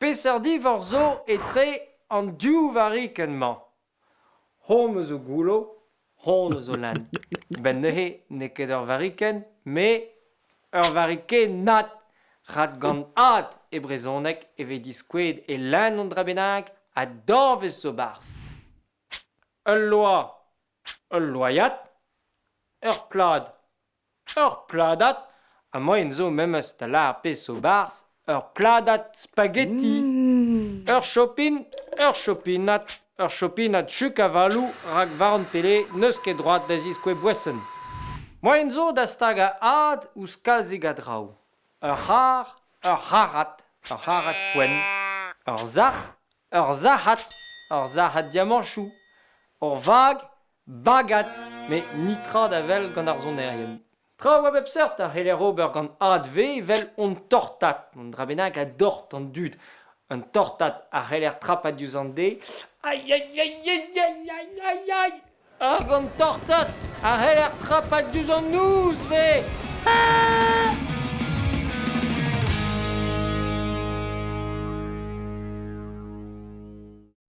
Peseurt diforc'h zo etre an div varrikenn-mañ? Honnezh zo goullo, honnezh zo leun. 'Benn neuze n'eo ket ur varrikenn, met ur varrikennad rak gant ad e brezhoneg e vez diskouezet e lenn un dra bennak ha danvez zo 'barzh. Ul loa, ul loaiad, ur plad, Ur pladad, ha moaien zo memes da lâr pezh zo 'barzh, ur pladad spaghetti, ur chopin, ur chopinad, ur chopinad chuk-avaloù rak war an tele n'eus ket droad da ziskouez boesenn. Moaien zo da stagañ ad ouzh kalzik a draoù. Ur c'harr, ur c'harrad, ur c'harrad foenn, ur sac'h, ur sac'had, ur sac'had diamañchoù, ur vag, Bagad, met netra da wel gant ar sonerien. Traoù a bep seurt a c'heller ober gant ADV evel hon tortad, un dra bennak a dort an dud. Un tortad a c'heller trapat diouzh an deiz. Aïe-aïe-aïe-aïe-aïe-aïe! Hag an tortad a c'heller trapat diouzh an noz 'vez!